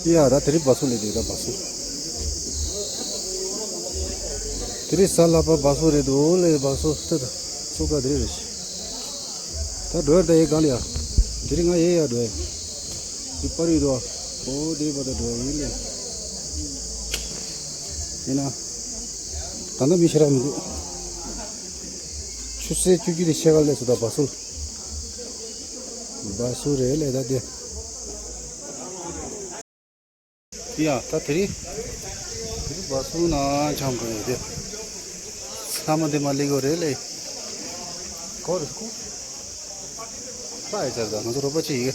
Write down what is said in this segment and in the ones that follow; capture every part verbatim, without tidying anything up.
ཡ་ད་དེ་རིང་བ་སུ་ལས་འདུག་ད་བ་སུ། དེ་རིང་གཟའ་ལྷག་པ་བ་སུ་རེད་འདུག་ལས་བ་སུ་ལྟ་ད་སུ་ག་དེ་རིང་རེད་ཤི། ད་འགྲོ་ཡ་ད་ཡའི་གང་ལ་ཡ། དེ་རིང་ང་ཡའི་ཡ་འགྲོ་ཡ། འདི་པར་ཡོད་དོ། ཨོ་དེ་བ་ད་འགྲོ་ཡ་ཡིན་ལས། ཡིན་ན། ད་ནི་མི་ཤེས་ར་མི་འདུག་ཆུ་ཚོད་བཅུ་གཅིག་དེ་ཤེས་ག་ལས་སུ་ད་བ་སུ། བ་སུ་རེད་ལས་ད་དེ། ཡ་ད་དེ་རིང་། དེ་རིང་བ་སུ་ན་འཆམ་གི་ཡོད་དེ། ཚ་མ་དེ་མ་ལེགས་གོ་རེད་ལེ། གོ་རེད་ཁུ། ལྟ་ཡི་ཚར་ད་ང་ཚོ་རོགས་པ་ཅི་ཡི་གེ་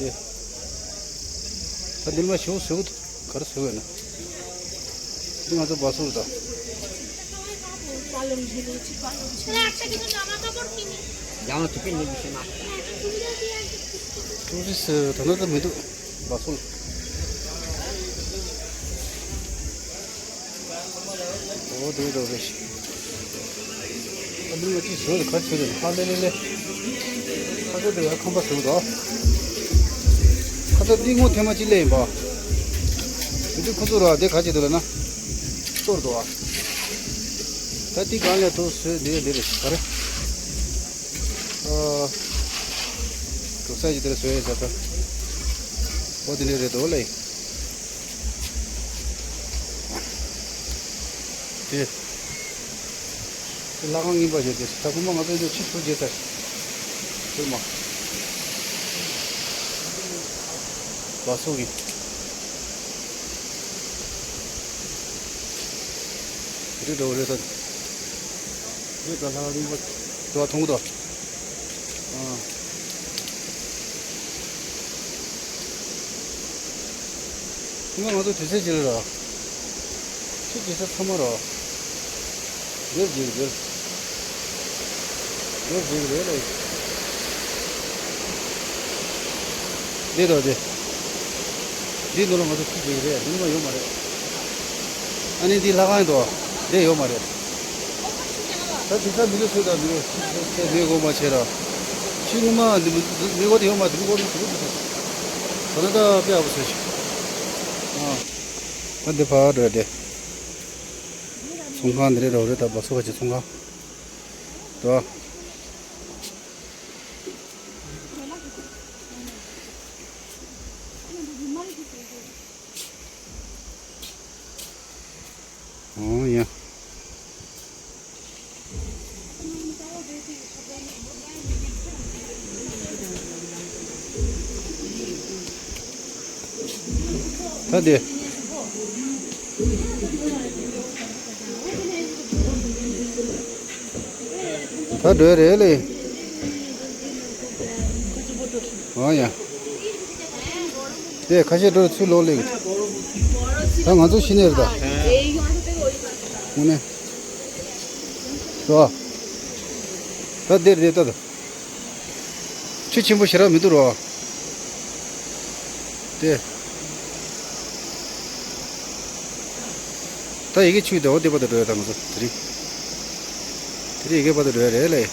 ཡེ། ད་འདིར་མ་ཞུ་ཞུ་ག་རེ་ཞུ་གི་ན། འདི་ང་ཚོ་བ་སུ་རེད་ད། ཡང་དུ་པིན་ནི་མི་ཤེས་ན། ཏུ་རི་སི་ད་ནང་ད་མི་འདུག་བ་སུ། ཨོ་དེ་འགྲོ་རེད། ཨ་ནི་ང་ཅི་བཟོས་རེད་ག་བྱས་རེད་ཧ་ལེ་ལེ་ལེ། ཁ་ཚ་དེ་ཡར་ཁམས་པ་བཟོས་འདུག་ཁ་ཚ་འདི་སྔོན་ཐེངས་མ་གཅིག་སླེབས་ཡིན་པ། དེ་དུས་ཁོ་ཚོ་ར་དེ་ག་བྱེད་འདུག་ལབ་ན། གཏོར་འདུག་ཨ། ད་འདི་གང་ལས་ཐུག་བཟོས་འདི་འདི་རེད་ག་རེ། ཨ། གྲོགས་ས་ཅིག་དེར་བཟོས་ཡོད་ཟེར་ད། ཨོ་དེ་འདྲ་རེད་འདུག་ལེ། དེ། དེ་ལྷ་ཁང་རྙིང་པ་ཞིག་དེ་ད་ཁོ་མ་ང་ཚོ་འདི་ཕྱི་ཚུར་རྗེས་ཟེར། ཚུར་མ། བ་སོ་གི། རི་འདྲ་བོ་རེད་ད། རི་ད་ལྷ་རིང་པོ་དུ་བ་མཐོང་གི་འདུག་ཨ། ཁྱིམ་ང་ང་ཚོ་དུས་ཚོད་ཅི་རེད་ར། ཁྱི་ཅི་ས་ཚང་མ་ར། འདིར་འཇིག་འདིར། འདིར་འཇིག་རེད་ལ། འདི་དང་འདི། འདི་ནང་ལ་ང་ཚོ་ཁྱི་འཇིག་རེད་འདི་ནང་ཡོད་མ་རེད། ཨ་ནི་འདི་ལྷ་ཁང་དང་འདི་ཡོད་མ་རེད། ད་དེ་ཚ་མི་ལ་སུ་དང་མི་ལ་སུ་ཚེ་མི་དགོངས་པ་བྱས་ར། ཁྱི་ངོ་མ་འདི་མི་མི་གོ་དེ་ཡོད་མ་འདི་མི་གོ་ནི་ཟུག་འདུག་ད་ན་ད་དཔེ་ཨ་བུ་ཟེར་ཞིག་ཨ། ད་འདི་ཕར་འགྲོ་ཡ་དེ། ཚོང་ཁང་འདི་རེད་འགྲོ་རེད་ད་བ་སོ་ཁ་ཆེ་ཚོང་ཁང་། ད། ཨོ་ཡ། ད་དེ། ད་འགྲོ་རེད་ལེ། ཨོ་ཡ། དེ་ཁ་ཤས་འགྲོ་ཚུར་ལོག་ལེ། ད་ང་ཚོ་ཤི་ནས་རེད་ད། དངོས་གནས། ད། ད་འདིར་འདིར་ལྟ་དང་། ཆུ་ཆེན་པོ་ཞེ་དྲག་མི་འདུག་རོ། དེ། ད་ཡི་གེ་ཆུ་དེ་འོ་དེ་བར་དུ་འགྲོ་ཡ་ད་ང་ཚོ་དེ་རིང་། དེ་རིང་ཡི་གེ་བར་དུ་འགྲོ་ཡ་རེད་ལེ།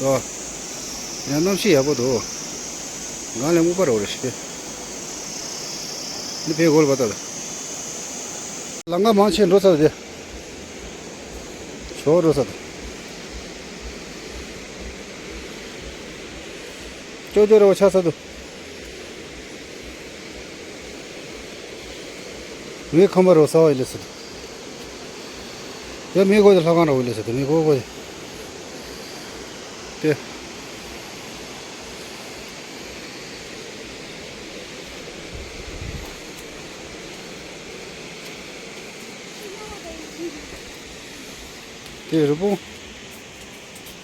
ཨོ། ཡང་གནམ་གཤིས་ཡག་པོ་འདུག་ང་ལ་སྨུག་པ་རོ་རེ་ཞིག་ཕེ། འདི་ཕེ་གོལ་བ་ད་ད། ལམ་ཁ་མང་ཆེ་འགྲོ་ཚར་དེ། ཞོག་འགྲོ་ས་དང་། ཅོ་ཅོ་རེ་བ་ཆགས་ས་དུ། མི་ཁམས་པ་རེ་བ་ས་བ་ཡི་ལེ་ས་དུ། ཡ་མི་གོ་དེ་ལྷ་ཁང་རེ་བ་ཡི་ལེ་ས་དུ་མི་གོ་གོ་དེ། དེ། དེ་རི་བོང་།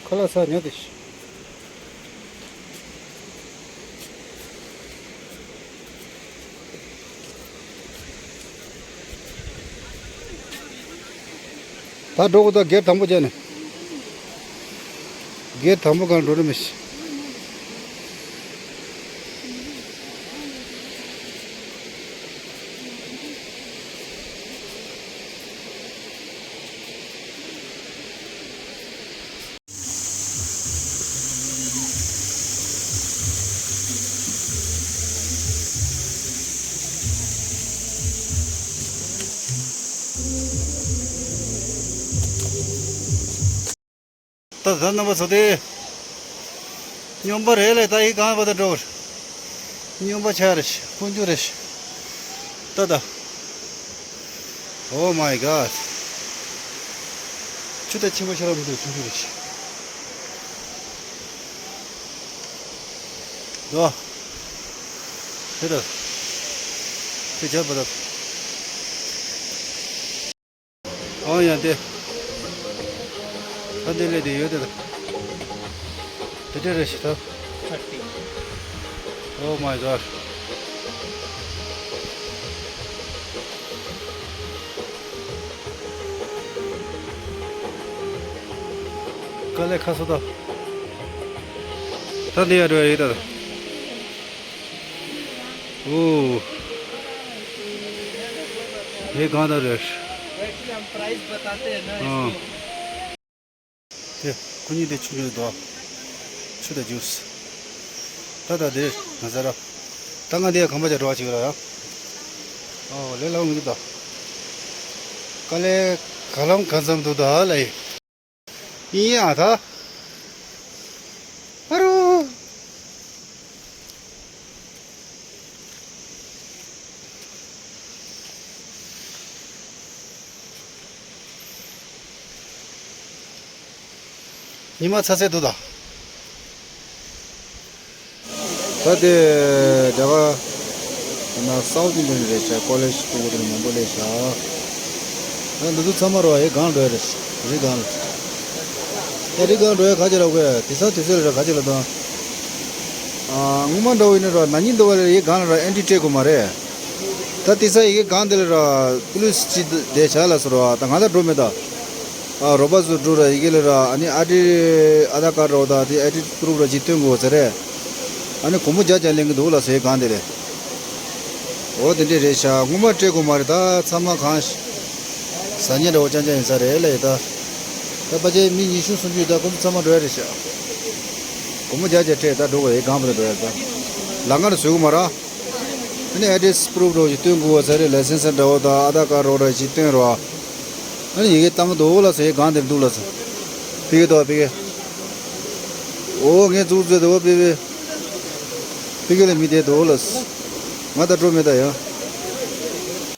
ཁ་ལག་ས་ཉག་དེ་ཤི། ད་འགྲོ་གི་ད་སྒེར་དང་པོ་བྱས་ནས། སྒེར་དང་པོ་གང་འགྲོ་རེ་མི་ཤི། ད་རྣམ་པ་ཚོ་དེ། སྨྱོན་པ་རེད་ལས། ད་ཡི་གང་བ་ད་འགྲོ་བར། སྨྱོན་པ་ཆ་རེ་ཤི། ཁོང་ཆུ་རེ་ཤི། ད་ད། Oh my God. ཆུ་ད་ཆེན་པོ་ཆེ་ར་མི་འདུག་ཆུང་ཆུང་རེ་ཤི། དོ། དེ་ད། དེ་ཇར་པ་ད། ཨང་ཡང་དེ། ད་དེ་ལས་དེ་ཡོད་དེ། དེ་འདྲ་རེ་ཞིག་ད། Oh my God. དཀའ་ལས་ཁག་སོ་ད། ད་དེ་ཡར་འགྲོ་ཡ་ཡོད་ད། ཨོ། དེ་གང་ལྟར་རེད། ཨང་། དེ་ཁོ་གཉིས་དེ་ཆུ་ཡོད་དོ། ཆུ་དང་ཇུས། ད་ད་དེ་ང་ཟེར་ར། ད་ང་དེ་གང་པ་ཅག་འགྲོ་བ་ཅིག་ར་ཡ། ཨོ་ལས་ལའོ་མི་འདུག་ད། དཀའ་ལས་ག་ལམ་གང་འཚམ་འདུག་ད་ལ་ཡི། ཡིན་ཡ་ད། ཨ་རོ། ཉི་མ་ཚ་ཚ་འདུག་ད། ད་དེ་རྒྱ་གར་ན་སའུ་ཐི་ཨིན་ཌི་ཡན་རེད་ཤག་ཀོ་ལེ་ཇི་སྤུ་གུ་དེ་མང་པོ་སླེབས་ཤག་ད་འདི་ཚོ་ཚང་མ་རོ་ཨེ་སྒང་འགྲོ་ཡ་རེད། རི་སྒང་ལ། ད་རི་སྒང་འགྲོ་ཡ་ག་ཅི་ལ་དགོས་ཡ། དེང་སང་དུས་ཚོད་ལ་ར་ག་ཅི་ལ་དང་། ཨ་སྔོན་མ་འདྲ་བོ་ཡིན་ན་ར་ན་ནིང་འདྲ་བོ་ལ་ཡི་གེ་སྒང་ལ་ར་ཨེན་ཊི་སྤྲད་དགོས་མ་རེད། ད་དེང་སང་ཡི་གེ་སྒང་དེ་ལ་ར་པུ་ལིས་ཅིག་བསྡད་བྱ་ལ་ཟེར་བ་ད་ང་ད་འགྲོ་མེད་ད། ཨ་རོ་པ་ཚོ་འགྲོ་ར་ཡི་གེ་ལ་ར་ཨ་ནི་ཨའི་ཌི་ཨ་དྷར་ཀར་རོ་ད་དེ་ཨའི་ཌི་པུ་རུབ་ར་ཅིག་སྟོན་དགོས་ཟེར་རེད། ཨ་ནི་སྒོར་མོ་བརྒྱ་བརྒྱ་ལེན་གི་འདུག་ལ་ཟེར་གང་དེ་རེད། འོ་དེ་འདྲས་རེད་ཤག་སྔོན་མ་སྤྲད་དགོས་མ་རེད། ད་ཚང་མ་གང་ཟ་ཉེ་འདྲ་བོ་རྐྱང་རྐྱང་ཡིན་ས་རེད་ལ་ཡི་ད། ད་ཕལ་ཆེར་མི་ཉི་ཤུ་སུམ་ཅུ་ད་ཁོ་ཚོ་ཚང་མ་འགྲོ་ཡ་རེད་ཤག་སྒོར་མོ་བརྒྱ་བརྒྱ་སྤྲད་ད་འགྲོ་དགོས་ཡི་གང་བ་ད་འགྲོ་ཡ་ད། ལམ་ཁ་ནས་བཟོས་གི་མ་ར། ཨ་ནི་ཨེ་ཌི་རེ་སི་པུ་རུབ་རོ་ཞིག་སྟོན་དགོས་བ་ཟེར་རེད། ལའི་སེན་སི་འདྲ་བོ་དང་ཨ་དྷར་ཀར་རོ་འདྲ་ཞིག་སྟོན་རོགས། ཨ་ནི་ཡི་གེ་བཏང་གི་འདུག་ལ་ཟེར་གང་དེར་འདུག་ལ་ཟེར། ཕི་གེ་དོ་ཕི་གེ། ཨོ་ངས་འཛུགས་མཛད་དོ་ཕི་གེ། ཕི་གེ་ལ་མི་དེ་འདུག་ལ་ཟེར། ང་ད་འགྲོ་མེད་ད་ཡ།